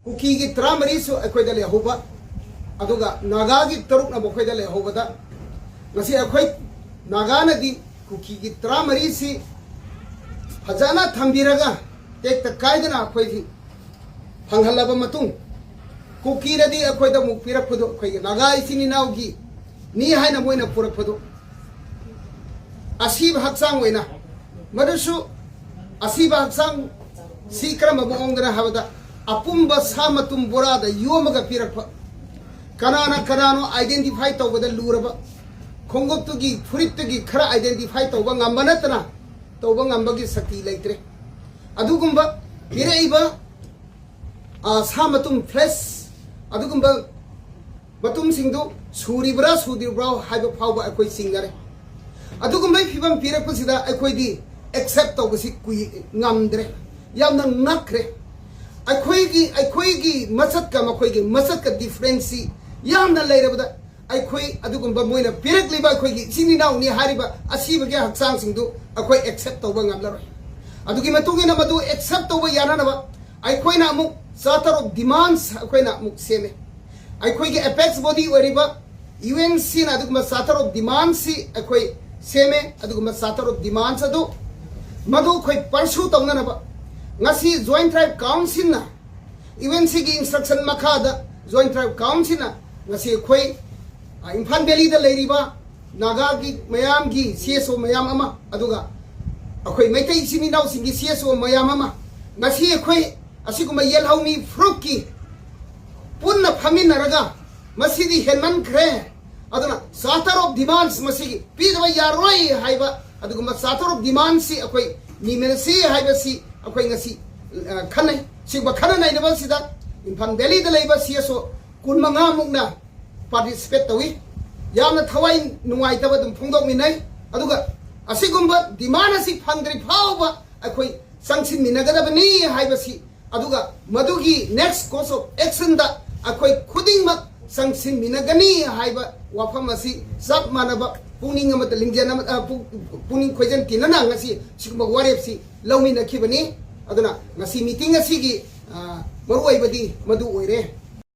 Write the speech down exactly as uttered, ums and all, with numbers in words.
ꯀꯨꯀꯤꯒꯤ ꯇꯔꯥꯃꯔꯤꯁꯨ ꯑꯩꯈꯣꯏꯗ ꯂꯩꯍꯧꯕ, ꯑꯗꯨꯒ ꯅꯥꯒꯥꯒꯤ ꯇꯔꯨꯛꯅ ꯃꯈꯣꯏꯗ ꯂꯩꯍꯧꯕꯗ, ꯉꯁꯤ ꯑꯩꯈꯣꯏ ꯅꯥꯒꯥꯅꯗꯤ ꯀꯨꯀꯤꯒꯤ ꯇꯔꯥꯃꯔꯤꯁꯤ ꯐꯖꯅ ꯊꯝꯕꯤꯔꯒ, ꯇꯦꯛꯇ ꯀꯥꯏꯗꯅ ꯑꯩꯈꯣꯏꯒꯤ ꯐꯪꯍꯜꯂꯕ ꯃꯇꯨꯡ, ꯀꯨꯀꯤꯅꯗꯤ ꯑꯩꯈꯣꯏꯗ ꯑꯃꯨꯛ ꯄꯤꯔꯛꯄꯗꯣ, ꯑꯩꯈꯣꯏꯒꯤ ꯅꯥꯒꯥ ꯏꯆꯤꯟ ꯏꯅꯥꯎꯒꯤ ꯅꯤ ꯍꯥꯏꯅ ꯃꯣꯏꯅ ꯄꯨꯔꯛꯄꯗꯣ, ꯑꯁꯤꯕ ꯍꯛꯆꯥꯡ ꯑꯣꯏꯅ, ꯃꯗꯨꯁꯨ ꯑꯁꯤꯕ ꯍꯛꯆꯥꯡ ꯁꯤ ꯀꯔꯝꯕ ꯃꯑꯣꯡꯗꯅ ꯍꯥꯏꯕꯗ, ꯑꯄꯨꯝꯕ ꯁꯥ ꯃꯇꯨꯝ ꯕꯣꯔꯥꯗ ꯌꯣꯝꯃꯒ ꯄꯤꯔꯛꯄ, ꯀꯅꯥꯅ ꯀꯅꯥꯅꯣ identify ꯇꯧꯕꯗ ꯂꯨꯔꯕ, ꯈꯣꯡꯎꯞꯇꯨꯒꯤ ꯐꯨꯔꯤꯠꯇꯨꯒꯤ ꯈꯔ identify ꯇꯧꯕ ꯉꯝꯕ ꯅꯠꯇꯅ ꯇꯧꯕ ꯉꯝꯕꯒꯤ ꯁꯛꯇꯤ ꯂꯩꯇ꯭ꯔꯦ꯫ ꯑꯗꯨꯒꯨꯝꯕ ꯄꯤꯔꯛꯏꯕ, ꯑ, ꯁꯥ ꯃꯇꯨꯝ, flesh, ꯑꯗꯨꯒꯨꯝꯕ ꯃꯇꯨꯝꯁꯤꯡꯗꯨ ꯁꯨꯔꯤꯕ꯭ꯔꯥ ꯁꯨꯗ꯭ꯔꯤꯕ꯭ꯔꯥ ꯍꯥꯏꯕ ꯐꯥꯎꯕ ꯑꯩꯈꯣꯏ ꯆꯤꯡꯅꯔꯦ꯫ ꯑꯗꯨꯒꯨꯝꯕꯒꯤ ꯐꯤꯕꯝ ꯄꯤꯔꯛꯄꯁꯤꯗ ꯑꯩꯈꯣꯏꯗꯤ accept ꯇꯧꯕꯁꯤ ꯀꯨꯏ-, ꯉꯝꯗ꯭ꯔꯦ, ꯌꯥꯝꯅ ꯉꯛꯈ꯭ꯔꯦ꯫ ꯑꯩꯈꯣꯏꯒꯤ, ꯑꯩꯈꯣꯏꯒꯤ ꯃꯁꯛꯀ ꯃꯈꯣꯏꯒꯤ ꯃꯁꯛꯀ difference ꯁꯤ ꯌꯥꯝꯅ ꯂꯩꯔꯕꯗ, ꯑꯩꯈꯣꯏ ꯑꯗꯨꯒꯨꯝꯕ ꯃꯣꯏꯅ ꯄꯤꯔꯛꯂꯤꯕ ꯑꯩꯈꯣꯏꯒꯤ ꯏꯆꯤꯟ ꯏꯅꯥꯎꯅꯤ ꯍꯥꯏꯔꯤꯕ ꯑꯁꯤꯕꯒꯤ ꯍꯛꯆꯥꯡꯁꯤꯡꯗꯨ ꯑꯩꯈꯣꯏ accept ꯇꯧꯕ ꯉꯝꯂꯔꯣꯏ꯫ ꯑꯗꯨꯒꯤ ꯃꯇꯨꯡ ꯏꯟꯅ ꯃꯗꯨ accept ꯇꯧꯕ ꯌꯥꯅꯅꯕ ꯑꯩꯈꯣꯏꯅ ꯑꯃꯨꯛ Charter of Demands ꯑꯩꯈꯣꯏꯅ ꯑꯃꯨꯛ ꯁꯦꯝꯃꯦ꯫ ꯑꯩꯈꯣꯏꯒꯤ apex body ꯑꯣꯏꯔꯤꯕ U N C ꯅ ꯑꯗꯨꯒꯨꯝꯕ Charter of Demands ꯁꯤ ꯑꯩꯈꯣꯏ ꯁꯦꯝꯃꯦ꯫ ꯑꯗꯨꯒꯨꯝꯕ Charter of Demands ꯑꯗꯨ, ꯃꯗꯨ ꯑꯩꯈꯣꯏ pursue ꯇꯧꯅꯅꯕ ꯉꯁꯤ Joint Tribe Council ꯅ, U N C ꯒꯤ instruction ꯃꯈꯥꯗ Joint Tribe Council ꯅ ꯉꯁꯤ ꯑꯩꯈꯣꯏ, ꯑ, ꯏꯝꯐꯥꯜ ꯚꯦꯂꯤꯗ ꯂꯩꯔꯤꯕ ꯅꯥꯒꯥꯒꯤ ꯃꯌꯥꯝꯒꯤ C S O ꯃꯌꯥꯝ ꯑꯃ, ꯑꯗꯨꯒ ꯑꯩꯈꯣꯏ ꯃꯩꯇꯩ ꯏꯆꯤꯟ ꯏꯅꯥꯎꯁꯤꯡꯒꯤ C S O ꯃꯌꯥꯝ ꯑꯃ, ꯉꯁꯤ ꯑꯩꯈꯣꯏ ꯑꯁꯤꯒꯨꯝꯕ ꯌꯦꯜꯍꯧꯃꯤ ꯐꯨꯔꯨꯞꯀꯤ ꯄꯨꯟꯅ ꯐꯝꯃꯤꯟꯅꯔꯒ, ꯃꯁꯤꯗꯤ ꯍꯦꯟꯃꯟꯈ꯭ꯔꯦ, ꯑꯗꯨꯅ Charter of Demands ꯃꯁꯤꯒꯤ ꯄꯤꯗꯕ ꯌꯥꯔꯣꯏ ꯍꯥꯏꯕ ꯑꯗꯨꯒꯨꯝꯕ Charter of Demands ꯁꯤ ꯑꯩꯈꯣꯏ ꯃꯤꯃꯤꯟꯅꯁꯤ ꯍꯥꯏꯕꯁꯤ ꯑꯩꯈꯣꯏ ꯉꯁꯤ, ꯑ, ꯈꯟꯅꯩ꯫ ꯁꯤꯒꯨꯝꯕ ꯈꯟꯅ ꯅꯩꯅꯕ ꯑꯁꯤꯗ ꯏꯝꯐꯥꯜ ꯚꯦꯂꯤꯗ ꯂꯩꯕ C S O ꯀꯨꯟꯃꯉꯥ ꯃꯨꯛꯅ participate ꯇꯧꯏ꯫ ꯌꯥꯝꯅ ꯊꯋꯥꯏ ꯅꯨꯡꯉꯥꯏꯇꯕ ꯑꯗꯨꯝ ꯐꯣꯡꯗꯣꯛꯃꯤꯟꯅꯩ꯫ ꯑꯗꯨꯒ ꯑꯁꯤꯒꯨꯝꯕ demand ꯑꯁꯤ ꯐꯪꯗ꯭ꯔꯤ ꯐꯥꯎꯕ ꯑꯩꯈꯣꯏ ꯆꯪꯁꯤꯟꯃꯤꯟꯅꯒꯗꯕꯅꯤ ꯍꯥꯏꯕꯁꯤ, ꯑꯗꯨꯒ ꯃꯗꯨꯒꯤ next course of action ꯗ ꯑꯩꯈꯣꯏ ꯈꯨꯗꯤꯡꯃꯛ ꯆꯪꯁꯤꯟꯃꯤꯟꯅꯒꯅꯤ ꯍꯥꯏꯕ ꯋꯥꯐꯝ ꯑꯁꯤ ꯆꯞ ꯃꯥꯟꯅꯕ ꯄꯨꯛꯅꯤꯡ ꯑꯃꯠꯇ ꯂꯤꯡꯖꯦꯜ ꯑꯃ, ꯑ, ꯄꯨ-, ꯄꯨꯛꯅꯤꯡ ꯈꯣꯏꯖꯟ ꯇꯤꯟꯅꯅ ꯉꯁꯤ ꯁꯤꯒꯨꯝꯕ ꯋꯥꯔꯦꯞꯁꯤ ꯂꯧꯃꯤꯟꯅꯈꯤꯕꯅꯤ꯫ ꯑꯗꯨꯅ ꯉꯁꯤ meeting ꯑꯁꯤꯒꯤ, ꯑ, ꯃꯔꯨꯑꯣꯏꯕꯗꯤ ꯃꯗꯨ ꯑꯣꯏꯔꯦ꯫